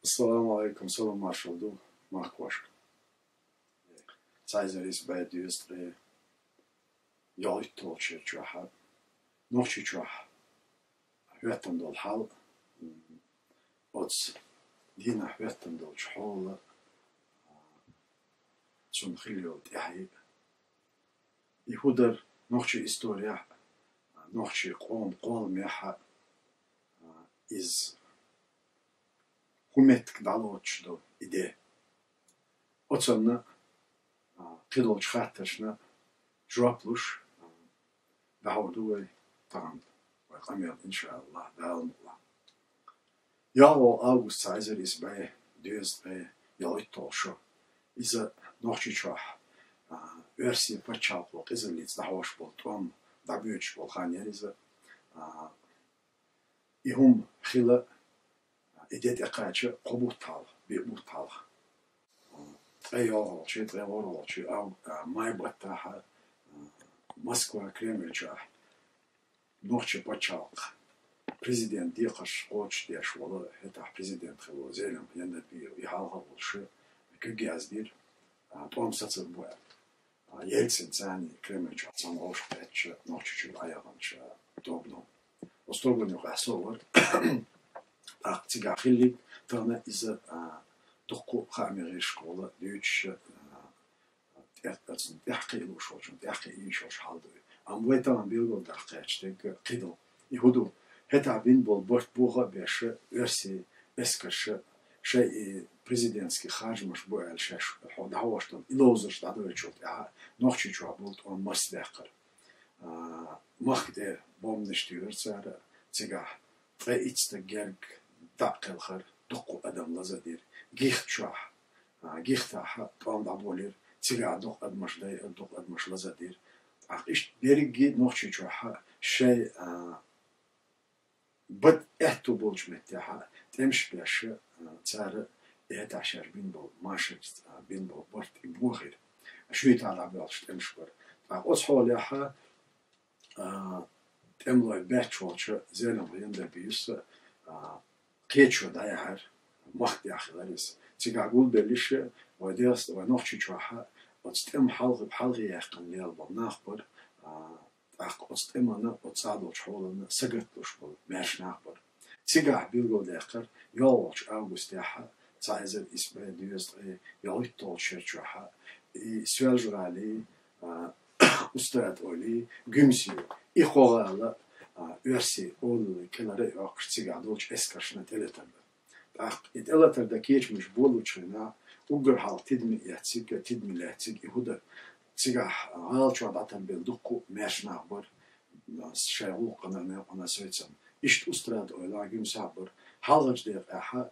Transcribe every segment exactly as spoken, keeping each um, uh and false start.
Ассаламу алейкум, салам маршал ду, махкошка. Цхьа эзар исс бӀе дезткъе ялхитталгӀачу шера чохь Нохчийчохь хӀоьттина долу хьал, м, оцу дийнахь хӀоьттина долчу хьолан, а, цунна хилла йолу тӀаьхье. И хӀун дара нохчийн историяхь а, нохчийн къоман кхолламехь а, а, иза хӀун меттиг дӀалоцуш ду и де? Оцунна, а, кхидолчу хаттаршна жоп луш, а, дӀахьур ду вай тахана, вай къамел, иншааллахь, Дала мукъ лахь. ЙолхолгӀа август цхьа эзар исс бӀе дезткъе ялхитталгӀа шо. Иза Нохчийчохь, а, оьрсийн пачхьалкхо къизаллица дӀахьош болу тӀом дӀабоьдуш болу хан яра иза. А, и хӀума хилла, и де тӀекхача кхо бутт хьалха, биъ бутт хьалха. Ткъе йолхолгӀачу, ткъе ворхӀолгӀачу ав-, а, май баттахь, а, Москва, Кремль чохь нохчийн пачхьалкхан президент декхарш кхочушдеш волу, хӀетахь президент хилла волу Зелимхан Яндарбиев, и хьалха а волуш, куьг яздира, а, тӀом сацар бу аьлла. А, Ельцин царний Кремль чохь цхьана вовшах кхетча, Нохчийчуьра Ӏаяханча тобано. Оцу тобанан юкъахь со а вара. ТӀаккха цигахь хилларг тахана иза, а, дуккха а хаамийн гӀирсашкахула дуьйцуш, а, тӀе-, оцунна тӀаьхьакхиа лууш волчунна тӀаьхьакхиийна йиш йолуш хьал ду. Амма вай тахана билгалдаккха кхаьчна дерг кхидолу. И хӀун ду? ХӀетахь бина болу барт бохо а беш, оьрсийн эскарша шайн и президентский харжамаш бу аьлла шаьш хьо дӀахьош долу и ловзарш дӀадоьллачул тӀаьхьа Нохчийчохь болу тӀом марсадаьккхира. А, махка тӀе бомбанаш туьйхира цара, цигахь ткъе итт стаг герга дӀа а кхелхира, дуккха а адам лазадира. Гихта чохь, а, Гихтахь тӀом дӀаболийра, цигахь дуккха адамаш дайира, дуккха адамаш лазадира. ТӀаккха иштта берриге Нохчийчохь шайн, а, бат аьтту болчу меттехь тӀемаш беш, а, цара и хӀетахь шаьш бина болу машарца, а, бина болу барт и бохийра. Шуьйтахь дӀабоьлхуш тӀемаш бара. ТӀаккха оцу хьолехь, а, тӀемалой баьчча волчу Зелимхан Яндарбиевс, а, кхечо дӀаяьхьира, махка тӀехь хилира иза. Цигахь гулбелларш вай Дагъаст-, вай Нохчийчохь оцу тӀеман хьалха, хьалхе яьккхина лелла болу нах бара, а, тӀаккха оцу тӀемана, оцу цӀа долчу хьолана сагатдеш болу маьрша нах бара. Цигахь билгалдаьккхира, йолхолгӀачу августехь, цхьа эзар исс бӀе дезткъе ялхитталгӀачу шерчохь, и Соьлжа-ГӀалий, а, Устрада-Ойли, Гуьмси, и кхо гӀала, а, оьрсийн олаллин кӀелара а йоккхуш, цигахь долчу эскаршна тӀелетар дара. ТӀаккха и тӀелатар дан кечамаш болучу хенахь, уггар хьалха тидаме эцциг, тидаме лаьцциг и хӀун дара. Цигахь гӀала чохь дӀатарбелла дуккха а маьрша нах бара, шайн гӀуллакхана, мелкъана, сацам. Иштта Устрада-Ойлахь, Гуьмсахь бара. Хьалхарчу декъехь, а,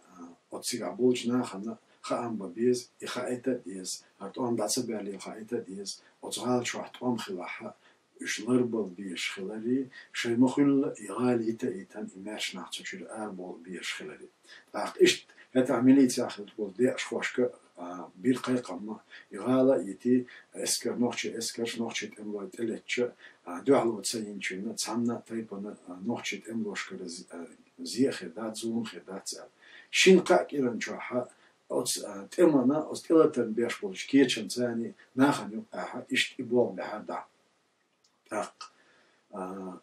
оцу цигахь болчу нахана хаам бан беза, и хаийта а деза, хӀара тӀом дӀа ца баьллийла хаийта а деза, оцу гӀала чохь тӀом хилахь, уьш ларбала безаш хиларе, шайн ма-хуьллу и гӀала йита а йитина, и маьрша нах цу чуьра арабовла безаш хиларе. ТӀаккха иштта хӀетахь милицехь хилла болу декъашхошка, а, бира кхайкхам, и гӀала а йитий, эскар, нохчийн эскарш, нохчийн тӀемалой тӀелеттача, а, дуьхьало ца йинчунна, цхьанна а тайпана, а, нохчийн тӀемалошкара зе-, а, зе а хир дац, зулам хир дац аьлла. Шина-кхаа кӀиран чохь оцу, а, тӀемана, оцу тӀелатарна беш болчу кечамца нахана юккъехь иштта и болх баьхьира дӀа. ТӀаккха, а,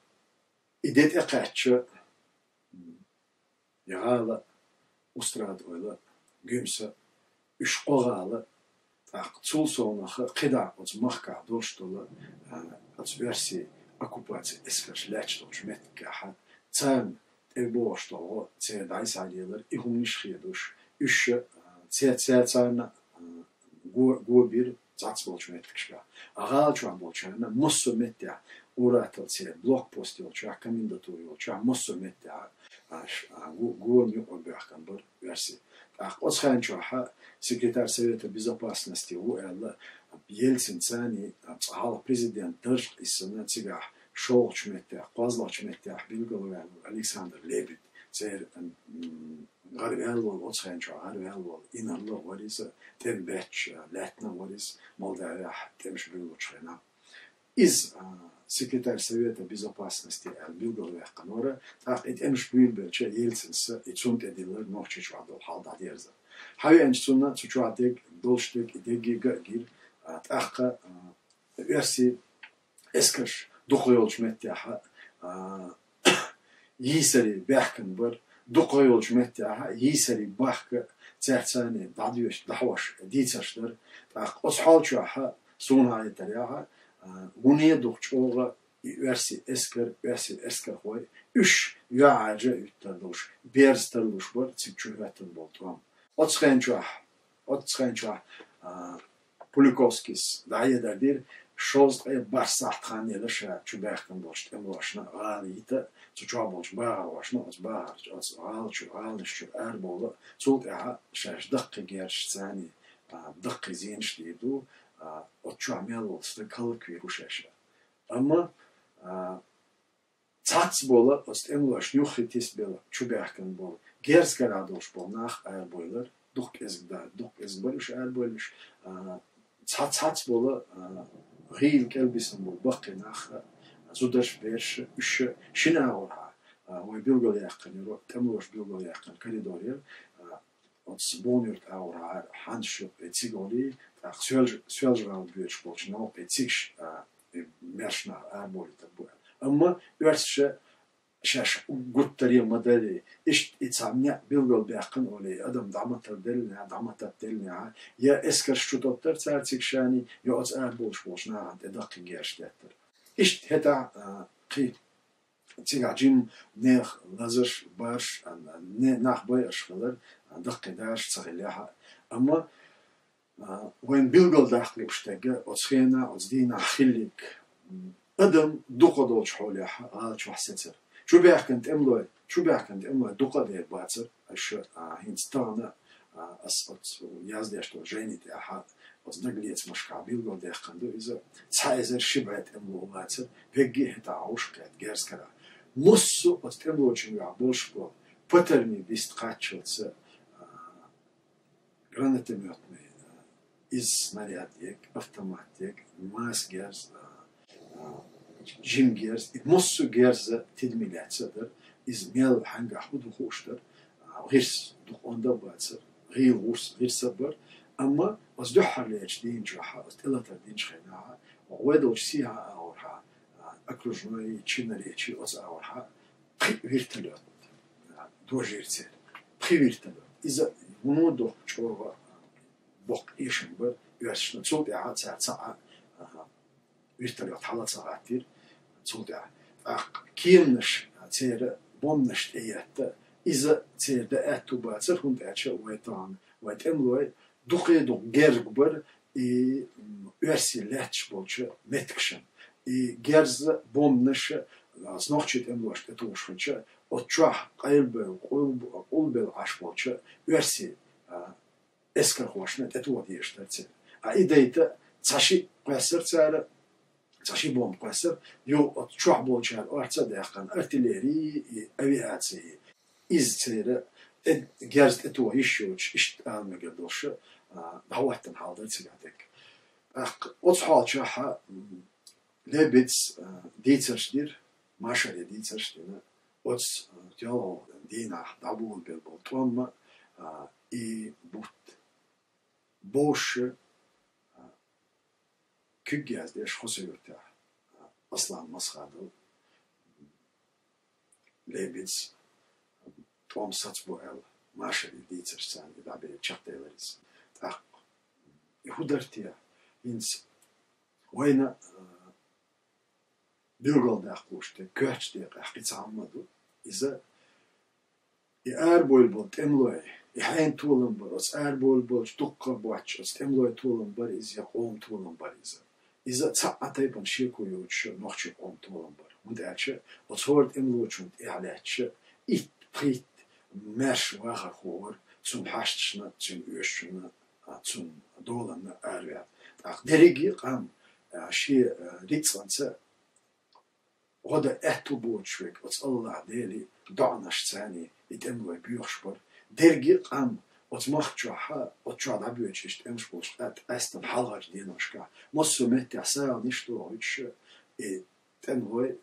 и де тӀекхаьчча, и гӀала, Устрада-Ойла, Гуьмса, уьш кхо гӀала, тӀаккха цул совнаха кхидӀа оцу махкахь долуш долу, а, оцу оьрсийн оккупацин эскарш лаьтташ долчу меттигехь, царна тӀебогӀуш долу гӀо церан дӀасалелара, и хӀуманаш хедуш, уьш, а, цер-, цер-, царна, а, го-, го бира цхьацца болчу меттигашкахь. А гӀала чохь болчарна массо а меттехь, уратал церан блокпост йолчохь, комендатура йолчохь, массо а меттехь, а, ш-, а, го-, гона юкъа боьхкан бара оьрсий. ТӀаккха оцу хенчохь секретарь Совета Безопасности ву аьлла, Ельцин царний, а, цкъа хьалха президент даржах иссина, цигахь шолгӀачу меттехь, кхозлагӀчу меттехь билгалваьлла Александр Лебедь, церан, м, гӀараваьлла волу, оцу хенчохь гӀараваьлла волу инарла а вара иза, тӀеман баьчча лаьттина а вара иза, Молдавехь тӀемаш буьйлучу хенахь. Иза, а, секретарь Совета Безопасности аьлла билгалваьккхина вара, тӀаккха и тӀемаш буьйлабелча Ельцинс и цунна тӀедиллар, Нохчийчохь долу хьал дӀадерзар. Хьавеанчу цунна цу чохь дерг, долуш дерг, и дерриге а гира, а, тӀаккха, а, оьрсийн эскарш дукха йолчу меттехь, а, йийсаре баьхкина бара, дукха йолчу меттехь йийсаре бахка цаьрца дӀадоьшуш, дӀахьош дийцарш дара. ТӀаккха оцу хьал чохь, суна хетарехь, а, вуне дукха чӀогӀа и оьрсийн эскар, оьрсийн эскархой, уьш юьхьӀаьржа а юьттар долуш, берза тарлуш бара цига чу хӀоьттина болу тӀом. Оцу хен чохь, оцу хен чохь, а, Пуликовскийс дӀахьедар дира, шовзткъе бархӀ сахьт хан елира ша чубаьхкина болчу тӀемалошна гӀала йита, цу чохь болчу бахархошна, оцу бахархо, оцу гӀала чу, гӀаланаш чуьра арабовла, цул тӀаьхьа шаьш даккхий герзашца, а, даккхий зенаш дийр ду, а, оцу чохь мел волу стаг хӀаллаквийр ву шаьш. Амма, а, цхьацца болу оцу тӀемалошна юххе тиса белла чубаьхкина болу, герз карахь долуш болу нах арабойлар, дукха кӀезиг да, дукха кӀезиг бара уьш арабойлуш, а, цхьа-, цхьацца болу, а, гӀийла кӀелбисина болу баккхий нах, а, зударш, бераш, уьш шина агӀорхьа, а, вай билгалъяьккхина йолу, тӀемалоша билгалъяьккхина коридор яра, а, оцу Бонн-Юрт агӀорхьара хьанза шуьйра и цига гӀолий, тӀаккха Соьлж-, Соьлж-ГӀала боьдуш болчу новкъа и цигаш, а, и маьрша нах арабовлийтар бу аьлла. Амма оьрсаша шаьш гуттаре ма дарий, иштта и цхьа некъ билгалбаьккхина олий, адам дӀа ма тардаллехь, дӀа ма татталлехь, я эскарш чутоттар цара цига шаний, я оцу арабовлуш болчу нахана тӀе даккхий герзаш деттар. Иштта хӀетахь, а, кхин цигахь жимма нехан лазарш, барш, а, не-, нах байарш хилар, а, даккхий дараш ца хилехь а. Амма, а, вайна билгалдаккха лууш дерг, оцу хенахь, оцу дийнахь хилларг, м, адам дукха долчу хьолехь гӀала чохь сецар. Чубаьхкина тӀемалой, чубаьхкина тӀемалой дукха а дер бацара, аша, а, хӀинца тахана, а, ас оцу яздеш долу жайни тӀехь, оцу дагалецамашкахь билгалдаьккхина ду иза, цхьа эзар ши бӀе тӀемало лацара, вегги а хӀетахь Ӏовш кхетта герз карахь. Массо а оцу тӀемалочуьнгахь болуш болу патармийн бист кхаччалца, а, гранатомётный, а, иза снаряд дерг, автомат дерг, маса герз, а, а, жима герз, и массо а герз тидаме лаьцна дара, иза мел хьаьнгахь хӀун ду хууш дара, а, гӀирс дукха онда а бацара, гӀийла гӀурс, гӀирс а бара, амма оцу дуьххьарлерчу дийнахь чохь, оцу тӀелатар динчу хенахь, вай долчу сехьа агӀорхьа, а, окружной, Чинаречи оцу агӀорхьа, пхи вертолёт, а, дожийра церан. Пхи вертолёт. Иза хӀун ду дохку чӀогӀа боккха эшам бара оьрсашна. Цул тӀаьхьа цара цхьа а, а, вертолёт хьала ца гӀаттийра. Цул тӀаьхьа. ТӀаккха кеманаш церан бомбанаш тӀеетта, иза церан дан аьтту бацара, хӀунда аьлча вай тахана, вай тӀемалой дукха-дукха герга бара и, м, оьрсий лаьтташ болчу меттигашна. И герз а, бомбанаш а, а, нохчийн тӀемалошна тӀетухуш хилча, оцу чохь къайлабевлла, къул-, къулбелла Ӏаш болчу оьрсийн, а, эскархошна тӀетоха дезаш дара церан. А и дайта цхьа шиъ кхоьссара цара, цхьа ши бомба кхоьссара, юха оцу чохь болчара орца а даьккхина, артиллери, и авиаци, иза церан тӀе-, герз тӀетоха йиш йоцуш, иштта ала мегар долуш, а, дӀахӀоттина хьал дара цигахь дерг. ТӀаккха оцу хьолчохь, м, Лебедьс, а, дийцарш дира, машаре дийцарш дина, оцу, а, йолхалгӀа дийнахь дӀаболабелла болу тӀом а, а, и бутт бовша, а, куьг яздеш Хасавюртехь, а, Аслан Масхадов, Лебедьс, тӀом сацбо аьлла, машаре дийцарш царна и дӀабе чекхделира иза. ТӀаккха и хӀун дара те? ХӀинца вайна, а, билгалдаккха лууш дерг коьртачу декъехь кхин цхьа хӀума ду. Иза и арабевлла болу тӀемалой, и хьенан толам бара, оцу арабевлла болчу дуккха а боцчу оцу тӀемалойн толам бара иза, я къоман толам бара иза. Иза цхьа а тайпана шеко йоцуш нохчийн къоман толам бара. ХӀунда аьлча оцу хӀора тӀемалочунна тӀехь лаьтташ итт-пхийтта маьрша вахархо вара, цуьнан хьашташна, цуьнан оьшучунна, а, цуьнан доланна араваьлла. ТӀаккха дерриге а къам, а, шен, а, рицкъанца гӀо дан аьтту боцуш верг оцу АллахӀ-Деле доӀанашца и тӀемалой боьхуш бара. Дерриге а къам оцу махка чохь, оцу чохь дӀабоьдуш иштта тӀемаш болчу къаьст-, къаьстина хьалхарчу деношкахь, массо а меттехь сагӀанаш дохуьйтуш, и тӀемалой,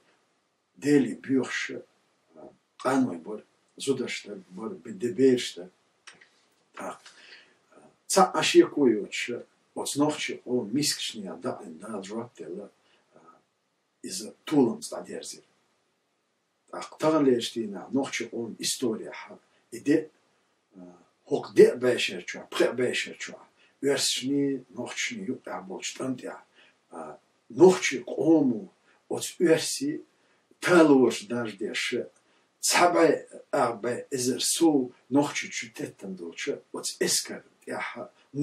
Деле боьхуш, къаной бара, зударшта бара, бе-, де берашта. ТӀаккха цхьа а шеко йоцуш, оцу нохчийн къоман мискачунна дакъина Дала жоп делла, иза толамца дӀадерзира. ТӀаккха таханлерчу дийнахь нохчийн къоман историяхь и де, а, хӀокху деа бӀешерчохь, пхеа бӀешерчохь, оьрсашний, нохчашний юккъехь болчу тӀам тӀехь, а, нохчийн къомо оцу оьрсийн талораш даржадеш, цхьа бӀе, ах бӀе эзар сов Нохчийчу теттина долчу оцу эскар тӀехь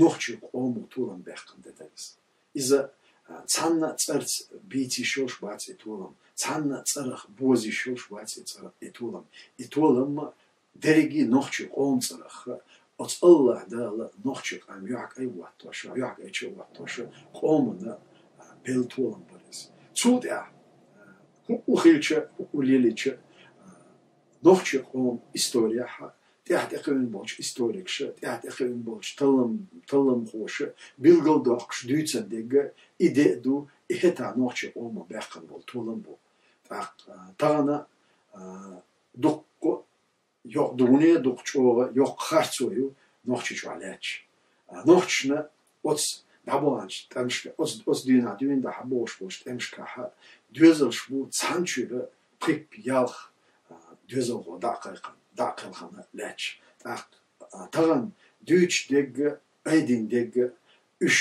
нохчийн къомо толам баьккхина де дара иза. Иза, а, цхьанна а цӀарца бийца йиш йолуш бац и толам, цхьанна а цӀарах боза йиш йолуш бац и цӀа-, и толам. И толам дерриге а нохчийн къоман цӀарах, оцу АллахӀ Дала нохчийн къам юьхькӀай а воттош, юьхькӀайча а воттош, къоманна, а, белла толам бара иза. Цул тӀаьхьа, а, хӀуъу хилча, хӀуъу лелийча, а, нохчийн къоман историяхь тӀаьхьа тӀекхуьуш болчу историкаша, тӀаьхьа тӀекхуьуш болчу таллам-, талламхоша билгалдоккхуш дуьйцун дерг и де а ду, и хӀетахь нохчийн къомо баьккхина болу толам бу. ТӀаккха, а, тахана, а, дуккха йоккха дуне, дуккха чӀогӀа йоккха харцо ю Нохчийчохь лаьтташ. А, нохчашна оцу дӀабаханчу тӀемашка, оцу, оцу дийнахь дуьйна дӀа хьан бохуш болчу тӀемашкахь доьзалш бу цхьана чуьра пхийтта-ялх, а, доьзалхо дӀа а кхайкхина, дӀа а кхелхина лаьтташ. ТӀаккха, а, тахана дуьйцуш дерг, айдина дерг, уьш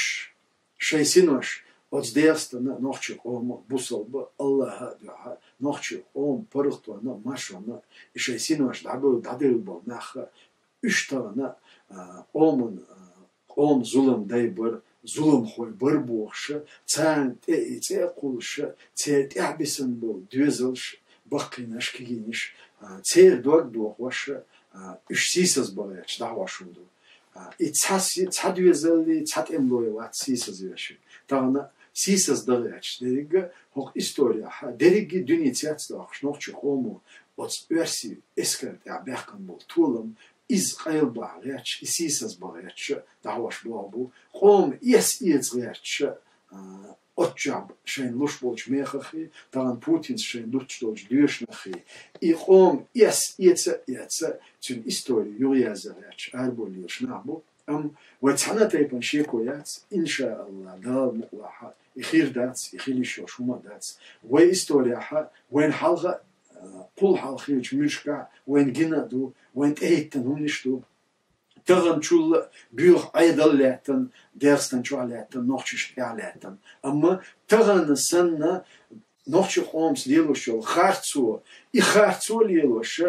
шайн синош оцу ДегӀастанна нохчийн къоман бусалба АллахӀа а дуьхьа, нохчийн къоман паргӀатонна а, маршонна а и шайн синош дӀабевлла, дӀадевлла болу нах, уьш тахана, а, къоман, а, къоман зулам дай бара, зуламхой бара бохуш, царна тӀе и цӀе а кхуллуш, церан тӀаьхьабисина болу доьзалш, баккхийнаш, кегийнаш, а, церан дог дохош, а, уьш сийсазбан гӀерташ дӀахьош хӀума ду. А, и цхьа си-, цхьа доьзаллий, цхьа тӀемалой вац сийсазвеш. Тахана сийсаздан гӀерташ дерриг а хӀокху историяхь, дерриге а дуьне цецдоккхуш нохчийн къомо оцу оьрсийн эскар тӀехь баьккхина болу толам, иза къайлабан гӀерташ, и сийсазбан гӀерташ дӀахьош болх бу. Къоман эс эца гӀерташ, а, оццу чохь шайна луш болчу мехаххий, тахана Путинца шайна дуттуш долчу доьшнаххий, и къоман эс эца а эца, цуьнан истори юхаязъян гӀерташ арабевлла лелаш нах бу. Амма вай цхьана а тайпана шеко яц, иншааллахӀ, Дала мукъалахь, и хир дац, и хила йиш йолуш хӀума а дац. Вай историяхь вайна хьалха, а, кхул хьалха хиллачу муьлшкахь вайна гина а ду, вайна тӀехӀиттина хӀуманаш ду. Таханачул а боьха Ӏедал лаьттина, ДегӀастан чохь лаьттина, нохчашна тӀехь лаьттина. Амма тахана санна нохчийн къомаца лелош йолу харцо, и харцо лелош,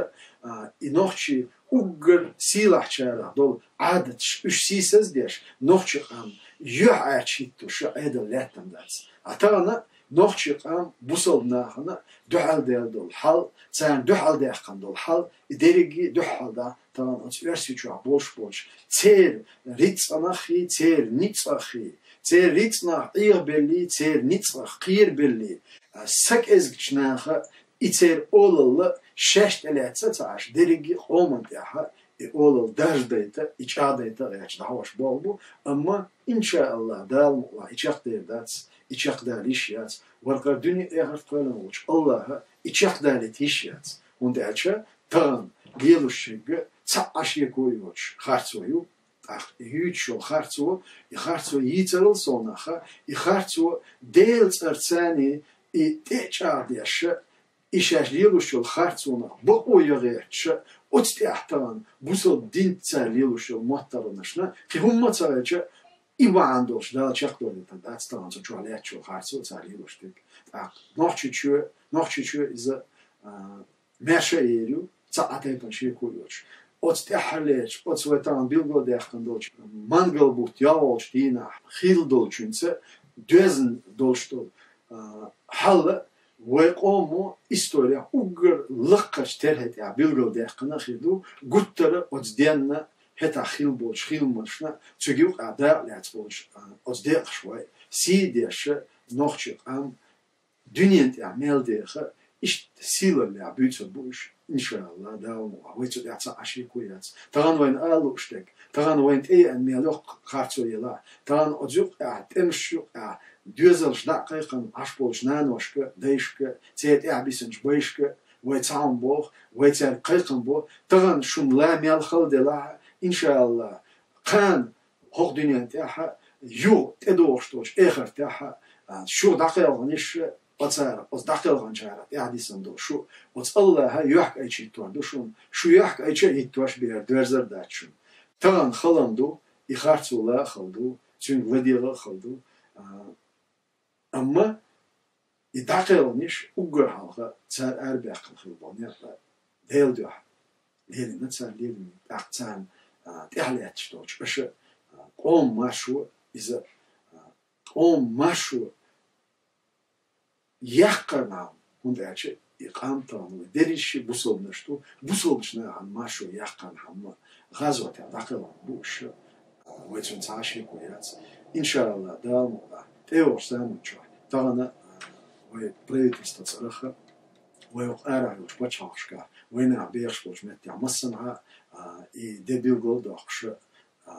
а, и нохчийн уггар сийлахьчарах долу Ӏадаташ, уьш сийсаздеш, нохчийн къам юьхьӀаьрча хӀиттош Ӏедал лаьттина дац. А тахана нохчийн къам бусалба нахана дуьхьалдаьлла долу хьал, царна дуьхьалдаьккхина долу хьал, и дерриге а дуьхьалда тахана оцу Оьрсийчохь болуш болчу церан рицкъанаххий, церан ницкъаххий, церан рицкъанах Ӏехабеллий, церан ницкъах кхерабеллий, а, са кӀезгачу наха и церан олалла шаьш тӀелаьцна ца Ӏаш, дерриге а къоман тӀехь и олалла даржадайта, и чӀагӀдайта гӀерташ дӀахьош болх бу, амма, иншааллахӀ, Дала мукъалахь, и чекхдер дац, и чекхдала йиш яц, вархара дуьне а, эхарт а кхоьллина волчу АллахӀа и чекхдалийта йиш яц, хӀунда аьлча тахана лелош ерг цхьа а шеко йоцуш харцо ю, тӀаккха и юьйцуш йолу харцо, и харцо йийцарал совнаха, и харцо Делан цӀарца и тӀе а чӀагӀдеш, и шаьш лелош йолу харцонах бакъо ян гӀерташ, оцу тӀехь тахана бусалба динца цара лелош йолу моттаргӀанашна кхин хӀумма а ца хилча, и бахьана долуш Дала чекхдолуьйтур дац тахана цу чохь лаьтташ йолу харцо, цара лелош дерг. ТӀаккха Нохчийчоь, Нохчийчоь иза, а, маьрша а ер ю, цхьа а тайпана шеко йоцуш. Оцу тӀаьххьарлерчу, оцу вай тахана билгалдаьккхина долчу мангал бутт йолчу дийнахь хилла долчуьнца доьзна долуш долу, а, хьал вай къомо историяхь уггар лакхарчу терхи тӀехь билгалдаьккхина хир ду, гуттара оцу денна хӀетахь хилла болчу хиламашна, цуьнга юкъахь дакъа лаьцна болчу, а, оцу декъашхой сий деш, нохчийн къам дуьненан тӀехь мел деха, иштта сийлаллехь буьйцур бу уьш, иншааллахӀ, Дала мукъалахь, вай цу тӀехь цхьа а шеко яц. Тахана вайна ала лууш дерг, тахана вайна тӀееана мел йоккха харцо елахь, тахана оцу юкъахь, тӀемаш юкъахь, доьзалш дӀа а кхайкхина Ӏаш болчу наношка, дайшка, церан тӀаьхьа бисинчу байшка вай цхьаъ боху, вай цаьрга кхайкхам бо, тахана шуна ла мел хала делахь, иншааллахӀ, кхана хӀокху дуьнен тӀехь а, юха тӀедогӀуш долчу эхартехь а, а, шу дӀакхелхинарш, оцара, оцу дӀакхелхинчара тӀаьхьа дисина долу шу, оцу АллахӀа йохка айча хӀиттор ду шуна, шу йохка айча а хӀиттош бен доьрзар дац шуна. Тахана хала ду, и харцо ла а хала ду, цуьнга ладегӀа а хала ду. А, амма и дӀакхелхинарш уггар хьалха цара арабаьккхина хила болу некъ Делан дуьхьа лелийна цара лелийна, тӀаккха царна, а, тӀаьхьалаьтташ долчу аша, а, къоман маршо иза, а, къоман маршо яккхарна, хӀунда аьлча и къам тахана вай дерриш а бусалбанаш ду, бусалбачу нахана маршо яккхарна хьамма гӀазотехь дӀакхелхина бу уьш, а, вай цуьнан цхьа а шеко яц. ИншааллахӀ, Дала мукъ лахь, тӀейогӀучу заман чохь тахана, а, вай правительство цӀарах а, вай хӀокху арахь йолчу пачхьалкхашкахь, вайнах бехаш болчу меттехь массанхьа а, а, и де билгал а доккхуш, а,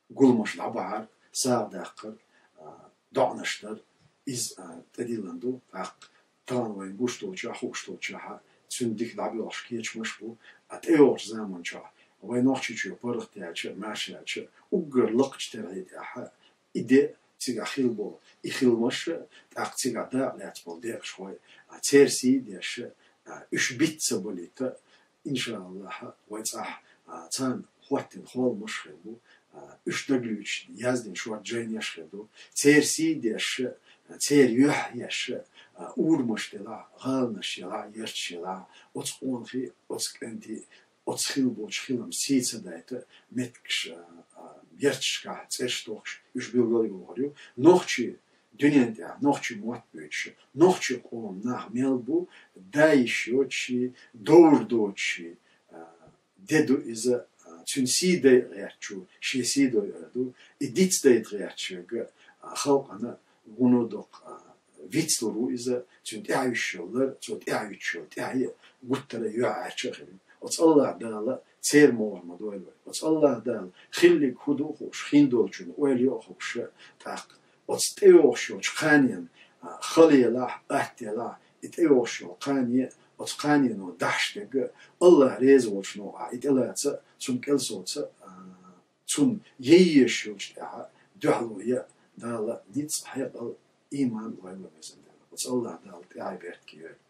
гуламаш дӀабахьар, сагӀа даккхар, а, доӀанаш дар, иза, а, тӀедиллина ду. ТӀаккха тахана вайна гуш долчохь, хууш долчохь а, цуьнан дика дӀабоьлхуш кечамаш а бу, а, тӀейогӀучу заман чохь вай Нохчийчоь паргӀат яьлча а, маьрша яьлча а, уггар лакхачу терхье тӀехь а, и де цигахь хила болу, и хиламаш а, тӀаккха цигахь дакъа лаьцна болу декъашхой, а, церан сий а деш, а, уьш биц ца балийта, иншааллахӀ, вай цӀахь, а, царна хӀоттийна холмаш а хир бу, а, уьш дагалуьйтуш яздина шорта жайнеш а хир ду, церан сий а деш, а, церан юьхь а еш, а, урамаш делахь, гӀаланаш елахь, ярташ елахь, оцу къонахий, оцу кӀентий, оцу хила болчу хилам сий ца дайта, меттигаш, а, а, ярташкахь цӀераш дохкуш, уьш билгал а йохур ю. Нохчий дуьнен тӀехь, нохчий мотт буьйцуш, нохчий къоман нах мел бу, да йиш йоцуш, довр доцуш, а, де ду иза, а, цуьнан сий дайта гӀертачо шен сий дойур ду, и дицдайта гӀертачуьнга, а, халкъана вуно доккха, а, вицлур ву иза, цуьнан тӀаьхьа йиш йолу лар, цо тӀаьхьа йуьтуш йолу тӀаьхье а гуттара а юьхьӀаьрча а хир ю. Оцу АллахӀ Дала церан могӀар ма дойла вай. Оцу АллахӀ Дала хилларг хӀун ду а хууш, хин долчунна ойла йо а хууш, тӀаккха оцу тӀейогӀуш йолчу кханенан, а, хала елахь, атта елахь, и тӀейогӀуш йолу кхане, оцу кханено дахьаш дерг а, АллахӀ реза волчу новкъахь и тӀелаца а, цунна кӀел соца а, а, цунна яйеш йолчу тӀаьхьа дуьхьало ян Дала ницкъ, хьекъал, ийман лойла везан Дела. Оцу АллахӀ Дала тӀаьхье беркате йойла.